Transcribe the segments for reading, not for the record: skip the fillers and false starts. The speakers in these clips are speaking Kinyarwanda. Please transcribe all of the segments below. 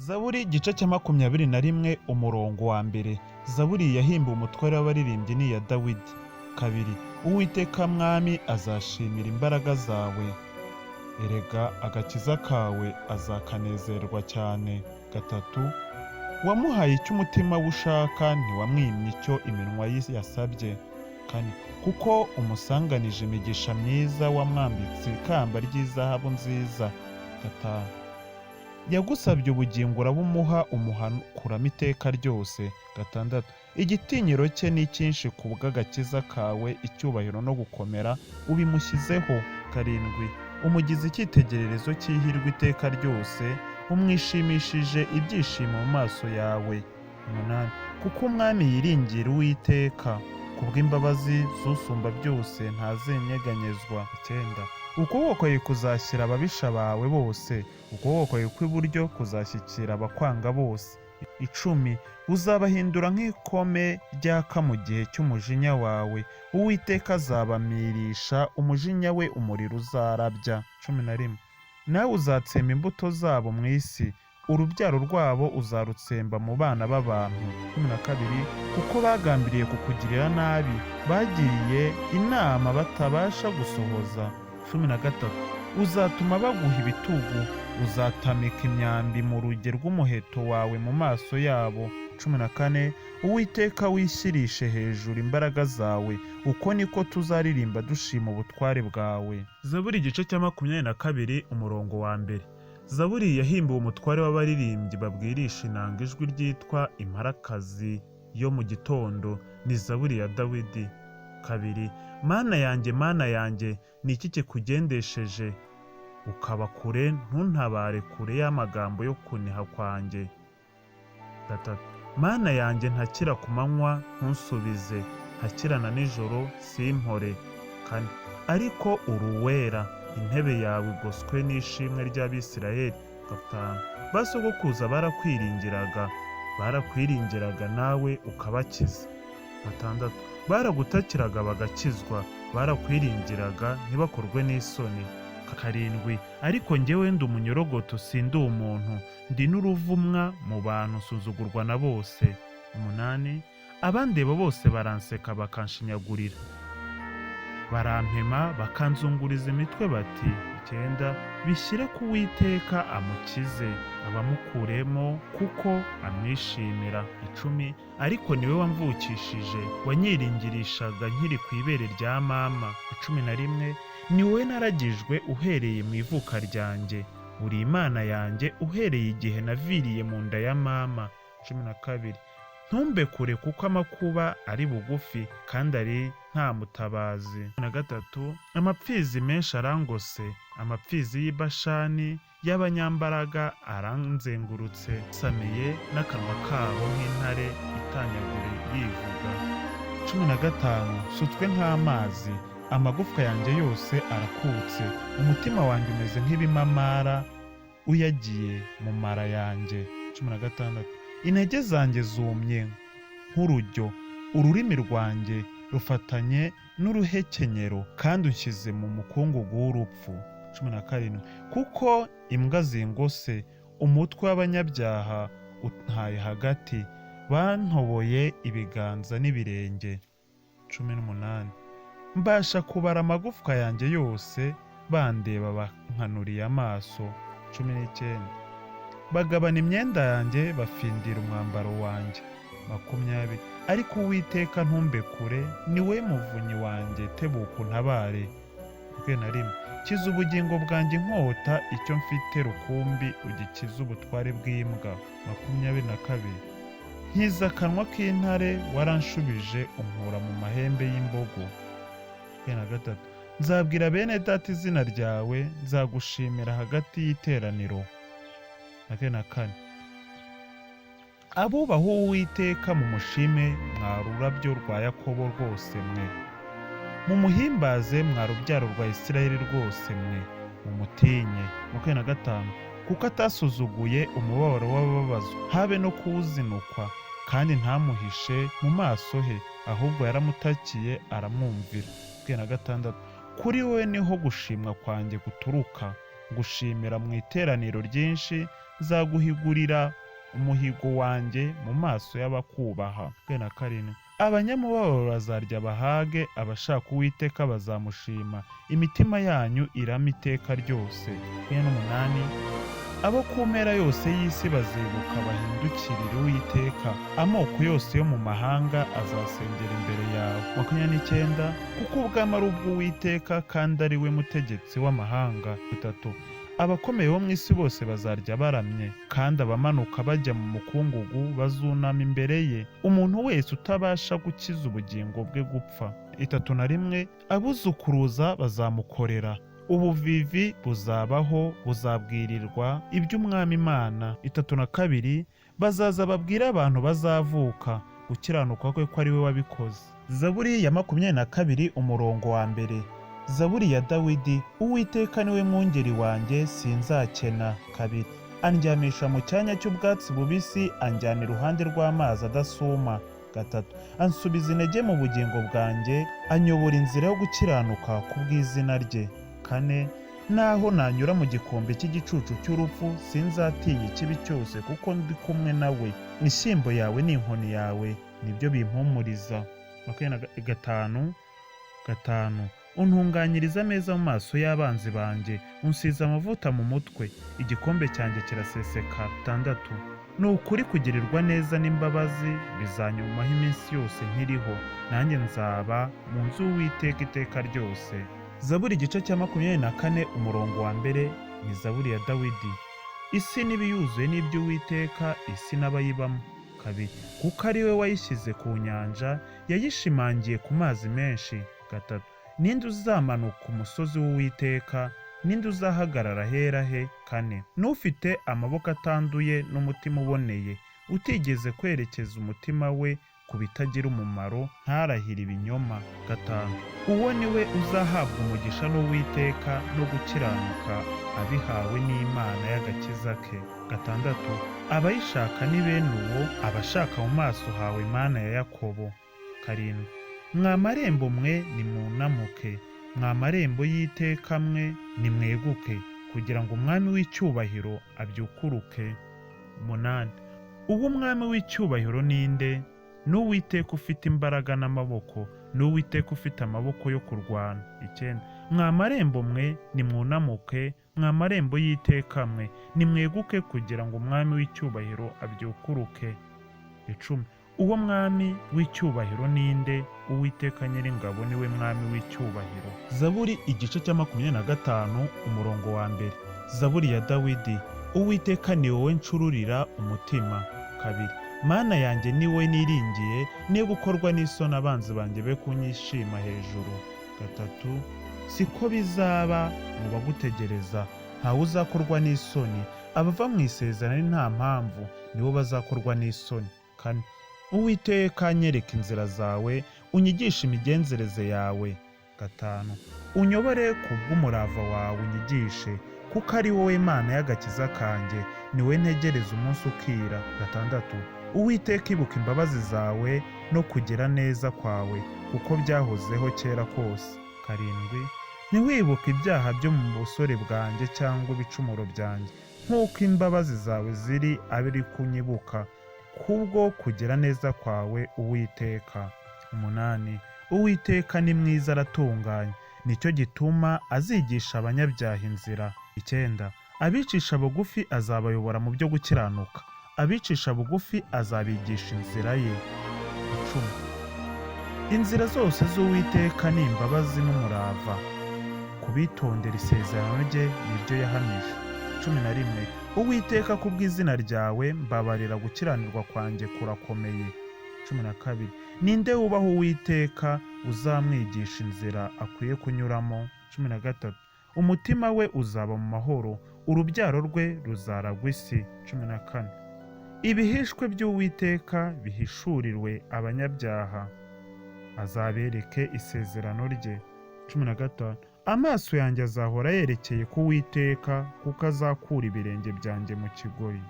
Zaburi igice cya 21 umurongo wa mbere. Zaburi yahimbiwe umutware w'abaririmbyi ni iya Dawidi. Kabiri, Uwiteka Mwami azashimira imbaraga zawe, erega agakiza kawe azakanezerwa cyane. Gatatu, wamuhaye icyo umutima we ushaka, ntiwamwimye icyo iminwa ye yasabye. Kane, kuko umusanganije imigisha myiza, wamwambitse ikamba ry'izahabu nziza. Gatanu, yagusabye ubugingo urabumuha, umuhakuramo iteka ryose. Gatandatu, igitinyiro cye ni cyinshi ku bw'agakiza kawe, icyubahiro no gukomera ubimushyizeho. Karindwi, umugize icyitegererezo cy'ihirwe iteka ryose, umwishimishije ibyishimo mu maso yawe. Umunani, kuko umwami yiringira Uwiteka, kubw'imbabazi z'usumba byose ntazenyeganyezwa. Icyenda, ukuboko kwawe kuzashyira ababisha bawe bose, ukuboko kwawe kw'iburyo kuzashyikira abakwanga bose. 10, uzabahindura nk'ikome ryaka mu gihe cy'umujinya wawe, Uwiteka azabamirisha umujinya we umuriro uzarabya. 11, nawe uzatsemba imbuto zabo mu isi, urubyaro rwabo uzarutsemba mu bana b'abantu. 12, kuko bagambiriye kukugirira nabi, bagiriye inama batabasha gusohoza. 13, uzatuma baguha ibitugu, uzatamika imyambi mu ruge rw'umuheto wawe mu maso yabo. 14, Uwiteka wishyirishe hejuru imbaraga zawe, uko niko tuzaririmba dushima ubutware bwawe. Zaburi igice cya 22 umurongo wa mbere. Zaburi yahimbiwe umutware w'abaririmbyi babwirisha inanga ijwi ryitwa Imparakazi yo mu gitondo, ni Zaburi ya Dawidi. Kabiri, Mana yanjye, Mana yanjye, ni iki kikugendesheje ukaba kure, ntuntabare kure y'amagambo yo kuniha kwanjye? Gatatu, Mana yanjye, ntakira ku manywa ntunsubize, ntakira na nijoro simpore. Kane, ariko uri uwera, intebe yawe igoswe n'ishimwe ry'Abisirayeli. Gatanu, ba sogokuruza barakwiringiraga, barakwiringiraga nawe ukabakiza. Gatandatu, baragutakiraga bagakizwa, barakwiringiraga ntibakorwe n'isoni. Karindwi, ariko njyewe ndi umunyorogoto sindi umuntu, ndi n'uruvumwa mu bantu, nsuzugurwa na bose. Umunani, abandeba bose baranseka bakanshinyagurira, barampema bakanzunguriza imitwe bati. Icyenda, bishyire ku Uwiteka amukize, abamukuremo kuko amwishimira. 10, ariko niwe wamvukishije, wanyiringirishaga nkiri ku ibere rya mama. 11, ni wowe naragijwe uhereye mu ivuka ryanjye, uri Imana yanjye uhereye igihe naviriye mu nda ya mama. 12, ntumbe kure kuko amakuba ari bugufi kandi ari nta mutabazi. 13, amapfizi menshi arangose, amapfizi y'i Bashani y'abanyambaraga aranzengurutse, samiye n'akanwa kabo nk'intare itanyagure yivuga. 15, nsutswe nk'amazi, amagufwa yanjye yose arakutse, umutima wanjye umeze nk'ibimamara uyagiye mu mara yanjye. 16, intege zanjye zumye nk'urujyo, ururimi rwanjye rufatanye n'uruhekenyero, kandi unshyize mu mukungugu w'urupfu. 17, kuko imbwa zingose, umutwe w'abanyabyaha untaye hagati, bantoboye ibiganza n'ibirenge. 18, mbasha kubara amagufwa yanjye yose, bandeba bankanuriye amaso. 19, bagabana imyenda yanjye, bafindira umwambaro wanjye. 20, ariko Uwiteka ntumbe kure, ni we muvunyi wanjye, tebuka untabare. 21, kiza ubugingo bwanjye inkota, icyo mfite rukumbi ugikize ubutware bw'imbwa. 22, nkiza akanwa k'intare, waranshubije unkura mu mahembe y'imbogo. 23, nzabwira bene data izina ryawe, nzagushimira hagati y'iteraniro. 24, abubaha Uwiteka mumushime, mwa rurabyo rwa Yakobo rwose mwe, mumuhimbaze mwa rubyaro rwa Isirayeli rwose mwe, mumutinye. 25, kuko atasuzuguye umubabaro w'abababazwa, habe no kuwuzinukwa, kandi ntamuhishe mu maso he, ahubwo yaramutakiye aramwumvira. 26, kuri we niho gushimwa kwanjye guturuka. Ngushimira mu iteraniro ryinshi, nzaguhigurira umuhigo wanjye mu maso y'abakubaha. 27. Abanyamubabaro bazarya bahage, abashaka Uwiteka bazamushima. Imitima yanyu irame iteka ryose. 28. Abo ku mpera yose y'isi bazibuka bahindukirire Uwiteka, amoko yose yo mu mahanga azasengera imbere yawe. 29. Kuko ubwami ari ubw'Uwiteka kandi ari we mutegetsi w'amahanga. 3. Abakomeye bo mu isi bose bazarya baramye, kandi abamanuka bajya mu mukungugu bazunama imbere ye. Umuntu wese utabasha gukiza ubugingo bwe gupfa. 31. Abuzukuruza bazamukorera. Ubuvivi buzabaho, buzabwirirwa iby'Umwami Imana. 32. Bazaza babwire abantu bazavuka gukiranuka kwe ko ari we wabikoze. Zaburi ya 22 umurongo wa mbere. Zaburi ya Dawidi. Uwiteka ni we mwungeri wanjye, sinzakena. 2. Andyamisha mu cyanya cy'ubwatsi bubisi, anjyana iruhande rw'amazi adasuma. 3. Ansubiza intege mu bugingo bwanjye, anyobora inzira yo gukiranuka kubw'izina rye. 4. Naho nanyura mu gikombe cy'igicucu cy'urupfu, sinzatinya ikibi cyose kuko ndi kumwe nawe. Inshyimbo yawe n'inkoni yawe nibyo bimpumuriza. 25. 5. Untunganyiriza ameza mu maso y'abanzi banjye, unsize amavuta mu mutwe, igikombe cyanjye kirasesekara. 6. Ni ukuri kugirirwa neza n'imbabazi bizanyumaho iminsi yose nkiriho, nanjye nzaba mu nzu y'Uwiteka iteka ryose. Zaburi igice cya 24 umurongo wa mbere ni Zaburi ya Dawidi. Isi n'ibiyuzuye n'iby'Uwiteka, isi n'abayibamo. 2. Kuko ari we wayishyize ku nyanja, yayishimangiye ku mazi menshi. 3. Ninde uzamanuka umusozi w'Uwiteka? Ninde uzahagarara ahera he? 4. N'ufite amaboko atanduye n'umutima uboneye, utigeze kwerekeza umutima we ku bitagira umumaro, ntarahire ibinyoma. 5. Uwo ni we uzahabwa umugisha n'Uwiteka no gukiranuka abihawe n'Imana y'agakiza ke. 6. Abayishaka ni bene uwo, abashaka mu maso hawe Mana ya Yakobo. 7. Mwa marembo mwe nimunamuke, mwa marembo y'iteka mwe nimweguke, kugira ngo umwami w'icyubahiro abyukuruke. 8. Uwo umwami w'icyubahiro ni nde? Ni Uwiteka ufite imbaraga n'amaboko, ni Uwiteka ufite amaboko yo kurwana. 9. Mwa marembo mwe nimwunamuke, mwa marembo y'iteka mwe nimweguke, kugira ngo umwami w'icyubahiro abyukuruke. 10. Uwo mwami w'icyubahiro ni nde? Uwiteka Nyiringabo ni we mwami w'icyubahiro. Zaburi igice cya 25 umurongo wa mbere. Zaburi ya Dawidi. Uwiteka ni wowe ncururira umutima. 2. Mana yanjye ni wowe niringiye, niba gukorwa n'isoni abanzi banjye be kunyishima hejuru. 3. Siko bizaba mu bagutegereza, ntawe uzakorwa n'isoni, abava mu isezerano nta mpamvu nibo bazakorwa n'isoni. 4. Uwiteka nyereka inzira zawe, unyigishe imigenzereze yawe. 5. Unyobore ku bw'umurava wawe unyigishe, kuko ari wowe Mana y'agakiza kanjye, ni wowe ntegereza umunsi ukira. 6. Uwiteka ibuka imbabazi zawe no kugira neza kwawe, kuko byahozeho kera kose. 7. Ntiwibuke ibyaha byo mu busore bwanjye cyangwa ibicumuro byanjye, nk'uko imbabazi zawe ziri abe ari kunyibuka, kubwo kugira neza kwawe Uwiteka. 8. Uwiteka ni mwiza aratunganye, nicyo gituma azigisha abanyabyaha inzira. 9. Abicisha bugufi azabayobora mu byo gukiranuka, abicisha bugufi azabigisha inzira ye. 10. Inzira zose z'Uwiteka ni imbabazi n'umurava, kubitondera isezerano rye niryo yahamije. 11. Uwiteka kubw'izina ryawe mbabarira, gukiranirwa kwanjye kurakomeye. 12. Ninde wubaha Uwiteka uzamwigisha inzira akwiye kunyuramo? 13. Umutima we uzaba mu mahoro, urubyaro rwe ruzaragwa isi. 14. Ibihishwe by'Uwiteka bihishurirwe abanyabyaha, azabereke isezerano rye. 15. Amaso yanjye azahora yerekeye ku Uwiteka, kuko azakura ibirenge byanjye mu kigoyi.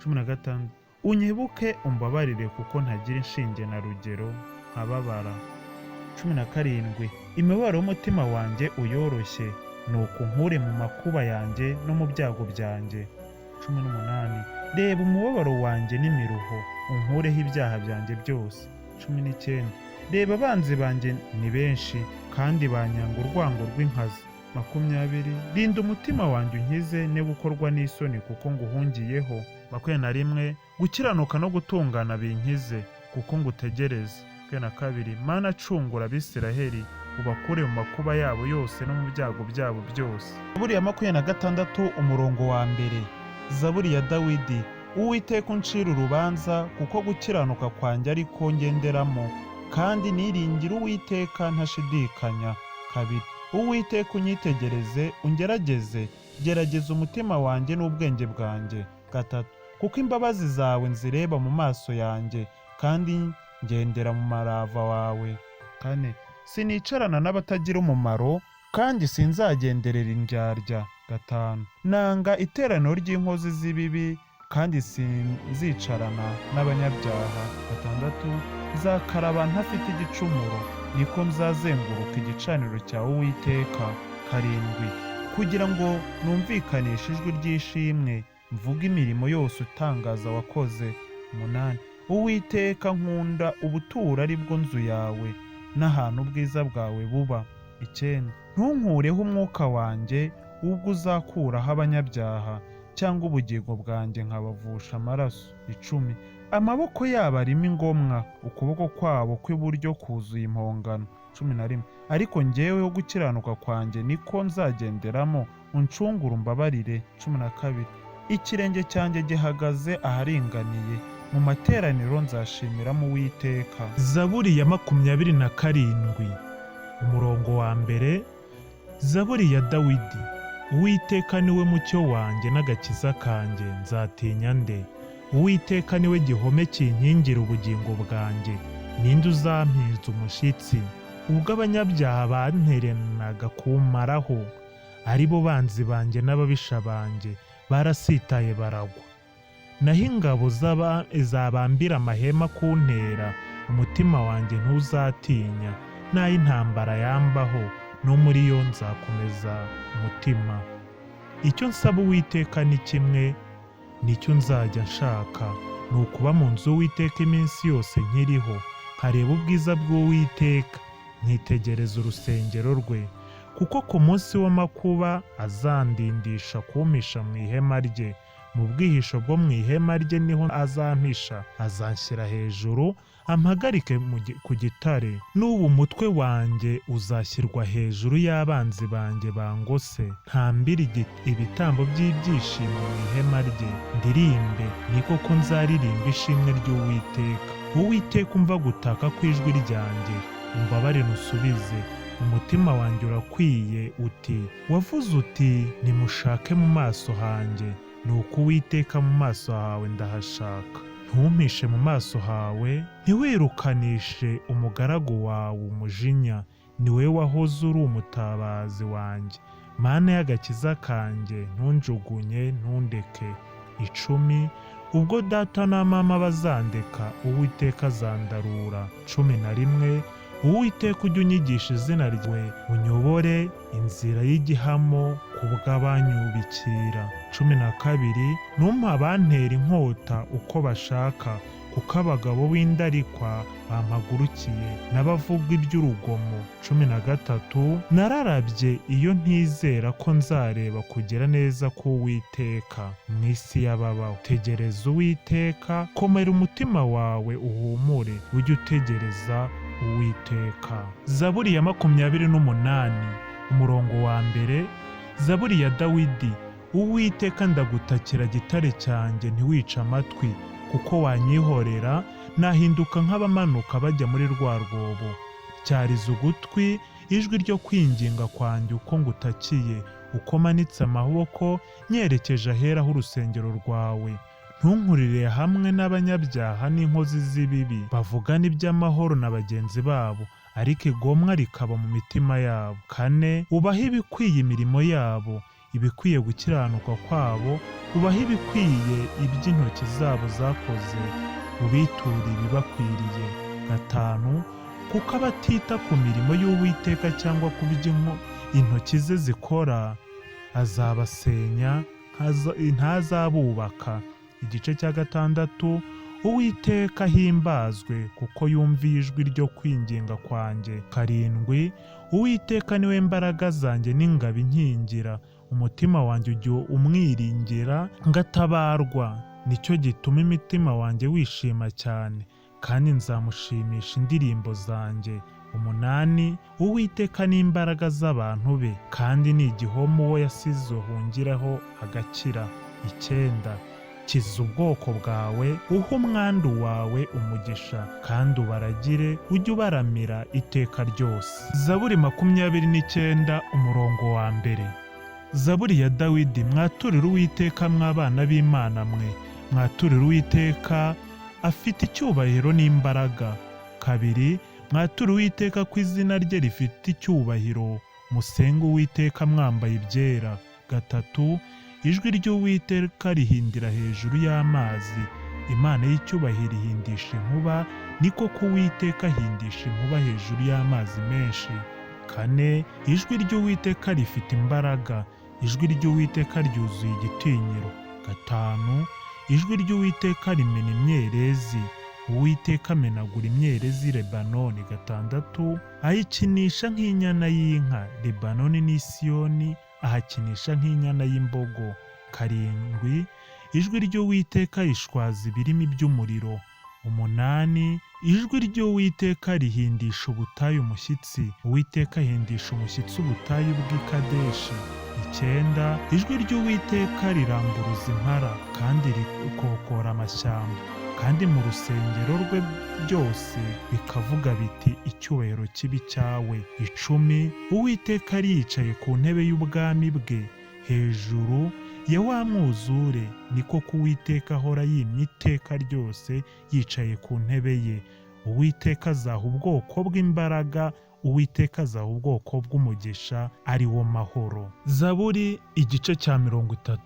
16. Unyibuke umbabarire, kuko ntagira inshinge na rugero nkababara. 17. Imibabaro y'umutima wanjye uyoroshye, Nuko unkure mu makuba yanjye no mu byago byanjye. 18. Reba umubabaro wanjye n'imiruho, unkureho ibyaha byanjye byose. 19. Reba abanzi banjye ni benshi, kandi banyanga urwango rw'inkazi. 20. Rinda umutima wanjye unkize ne gukorwa n'isoni kuko nguhungiyeho. 21. Gukiranuka no gutungana binkize, kuko ngutegereza. 22. Mana cungura Abisiraheli, ubakure mu makuba yabo yose no mu byago byabo byose. Zaburi ya 26 umurongo wa mbere. Zaburi ya Dawidi. Uwiteka uncira urubanza, kuko gukiranuka kwanjye ari ko ngenderamo, kandi niringira Uwiteka ntashidikanya. 2. Uwiteka unyitegereze, ungerageze, gerageza umutima wanjye n'ubwenge bwanjye. 3. Kuko imbabazi zawe nzireba mu maso yanjye, kandi ngendera mu marava wawe. 4. Sinicarana n'abatagira umumaro, kandi sinzagenderera indyarya. 5. Nanga iteraniro ry'inkozi z'ibibi, kandi sinzicarana n'abanyabyaha. 6. Nzakaraba ntafite igicumuro, niko nzazenguruka igicaniro cyawe Uwiteka. 7. Kugira ngo numvikanishe ijwi ry'ishimwe, mvuge imirimo yose utangaza wakoze. 8. Uwiteka nkunda ubuturo ari bwo nzu yawe, n'ahantu ubwiza bwawe buba. 9. Ntunkureho umwuka wanjye, ubwo uzakuraho abanyabyaha, cyangwa ubugingo bwanjye nkabavusha amaraso. 10. Amaboko yabo arimo ingomwa, ukuboko kwabo kw'iburyo kuzuye impongano. 11. Ariko njyeweho gukiranuka kwanjye niko nzagenderamo, uncungure umbabarire. 12. Ikirenge cyanjye gihagaze aharinganiye, mu materaniro nzashimiramo Uwiteka. Zaburi ya 27 umurongo wa mbere. Zaburi ya Dawidi. Uwiteka ni we mucyo wanjye n'agakiza kanjye, nzatinya nde? Uwiteka ni we gihome kinkingira ubugingo bwanjye, ninde uzampinza umushyitsi? Ubwo abanyabyaha banteranaga kumaraho, ari bo banzi banjye n'ababisha banjye, barasitaye baragwa. Naho ingabo zabambira amahema kuntera, umutima wanjye ntuzatinya, n'ay'intambara yambaho, no muri yo nzakomeza umutima. Icyo nsaba Uwiteka ni kimwe, nicyo nzajya nshaka, ni ukuba mu nzu y'Uwiteka iminsi yose nkiriho, nkareba ubwiza bw'Uwiteka, nkitegereza urusengero rwe. Kuko ku munsi w'amakuba azandindisha kumpisha mu ihema rye, mu bwihisho bwo mu ihema rye niho azampisha, azanshyira hejuru, ampagarike ku gitare. N'ubu umutwe wanjye uzashyirwa hejuru y'abanzi banjye bangose, ntambire ibitambo by'ibyishimo mu ihema rye, ndirimbe, ni koko nzaririmba ishimwe ry'Uwiteka. Uwiteka umva gutaka kw'ijwi ryanjye, umbabarire unsubize. Umutima wanjye urakwiye uti, wavuze uti nimushake mu maso hanjye, nuko Uwiteka mu maso hawe ndahashaka. Ntumpishe mu maso hawe, ntiwirukanishe umugaragu wawe umujinya, ni wowe wahoze uri umutabazi wanjye. Mana y'agakiza kanjye, ntunjugunye, ntundeke. 10. Ubwo data na mama bazandeka, Uwiteka azandarura. 11. Uwiteka ujye unyigisha izina ryawe, unyobore inzira y'igihamo ku bw'abanyubikira. 12. Ntumpe abantera inkota uko bashaka, kuko abagabo b'indarikwa bampagurukiye, n'abavuga iby'urugomo. 13. Nararabye iyo ntizera ko nzareba kugira neza k'Uwiteka mu isi y'ababaho. Tegereza Uwiteka, komera umutima wawe uhumure, ujye utegereza Uwiteka. Zaburi ya 28 umurongo wa mbere. Zaburi ya Dawidi. Uwiteka ndagutakira gitare cyanjye, ntiwice amatwi, kuko wanyihorera nahinduka nk'abamanuka bajya muri rwa rwobo. Tyariza ugutwi ijwi ryo kwinginga kwanjye uko ngutakiye, uko manitse amaboko nyerekeje ahera h'urusengero rwawe. Ntunkurire hamwe n'abanyabyaha n'inkozi z'ibibi, bavugana iby'amahoro na bagenzi babo, ariko igomwa rikaba mu mitima yabo. 4. Ubahe ibikwiye imirimo yabo, ibikwiye gukiranuka kwabo, ubahe ibikwiye iby'intoki zabo zakoze, ubiture ibibakwiriye. 5. Kuko abatita ku mirimo y'Uwiteka cyangwa ku Intoki ze zikora, azabasenya, ntazabubaka. Igice cya 6, Uwiteka ahimbazwe kuko yumviye ijwi ryo kwinginga kwanjye. 7, Uwiteka niwe mbaraga zanjye n'ingabo inkingira, umutima wanjye ujya umwiringira ngatabarwa, nicyo gituma imitima wanjye wishima cyane, kandi nzamushimisha indirimbo zanjye. 8, Uwiteka ni imbaraga z'abantu be, kandi ni igihome uwo yasize ahungiraho agakira. 9, kiza ubwoko bwawe, uhe umwandu wawe umugisha, kandi ubaragire, ujye ubaramira iteka ryose. Zaburi 29 umurongo wa 1. Zaburi ya Dawidi. Mwaturire Uwiteka mw'abana b'Imana mwe, mwaturire Uwiteka afite icyubahiro n'imbaraga. 2, mwaturire Uwiteka ko izina rye rifite icyubahiro, musenge Uwiteka mwambaye ibyera. 3, ijwi ry'Uwiteka rihindira hejuru y'amazi, Imana y'icyubahiro ihindisha inkuba, niko ko Uwiteka ahindisha inkuba hejuru y'amazi menshi. 4, ijwi ry'Uwiteka rifite imbaraga, ijwi ry'Uwiteka ryuzuye igitinyiro. 5, ijwi ry'Uwiteka rimena imyerezi, Uwiteka amenagura imyerezi Lebanoni. 6, ayikinisha nk'inyana y'inka, Lebanoni n'i Siyoni ahakinisha nk'inyana y'imbogo. 7, ijwi ry'Uwiteka rishwaza ibirimi by'umuriro. 8, ijwi ry'Uwiteka rihindisha ubutayu umushyitsi, Uwiteka ahindisha umushyitsi ubutayu bw'i Kadeshi. 9, ijwi ry'Uwiteka riramburuza impara, kandi rikokora amashyamba, kandi mu rusengero rwe byose bikavuga biti icyubahiro kibi cyawe. 10, Uwiteka ari yicaye ku ntebe y'ubwami bwe hejuru ya wa mwuzure, niko ko Uwiteka ahora yimye iteka ryose yicaye ku ntebe ye. Uwiteka azaha ubwoko bw'imbaraga, Uwiteka azaha ubwoko bw'umugisha ari wo mahoro. Zaburi igice cya 30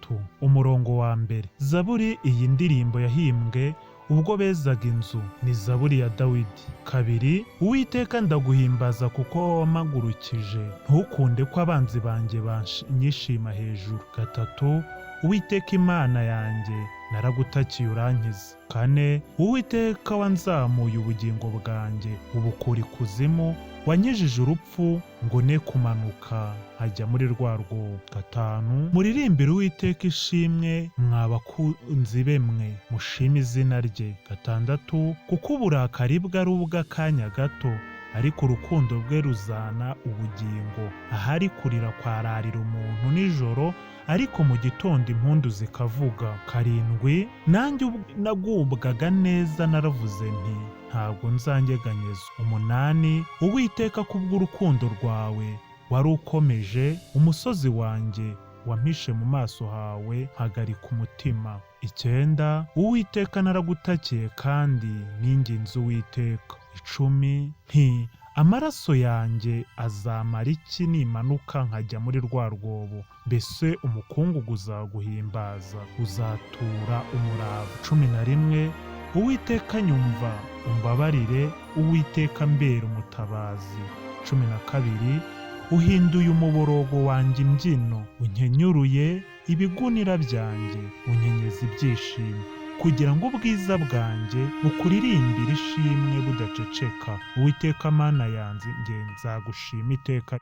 umurongo wa 1. Zaburi iyi ndirimbo yahimbwe ubwo bezaga inzu, ni Zaburi ya Dawidi. 2, Uwiteka ndaguhimbaza kuko wampagurukije, ntukunde ko abanzi banjye banyishima hejuru. 3, Uwiteka Imana yanjye naragutakiye urankiza. 4, Uwiteka wanzamuye ubugingo bwanjye ubukura ikuzimu, wanyijije urupfu ngo ne kumanuka nkajya muri rwa rwobo. 5, muririmbire Uwiteka ishimwe mwa bakunzi be mwe, mushime izina rye. 6, kuko uburakari bwe ari ubw'akanya gato, ariko urukundo rwe ruzana ubugingo. Ahari kurira kwararira umuntu nijoro, ariko mu gitondo impundu zikavuga. 7, nanjye nagubwaga neza naravuze nti ntabwo nzanyeganyezwa. 8, Uwiteka kubw'urukundo rwawe wari ukomeje umusozi wanjye, wampishe mu maso hawe mpagarika umutima. 9, Uwiteka naragutakiye kandi ninginze Uwiteka. 10, nti amaraso yanjye azamara iki nimanuka nkajya muri rwa rwobo? Mbese umukungugu uzaguhimbaza, uzatura umurava. 11, Uwiteka nyumva umbabarire, Uwiteka mbera umutabazi. 12, uhinduye umuborogo wanjye imbyino, unkenyuruye ibigunira byanjye, unkenyeza ibyishimo, kugira ngo ubwiza bwanjye bukuririmbire ishimwe budaceceka. Uwiteka Mana yanjye nzagushima iteka.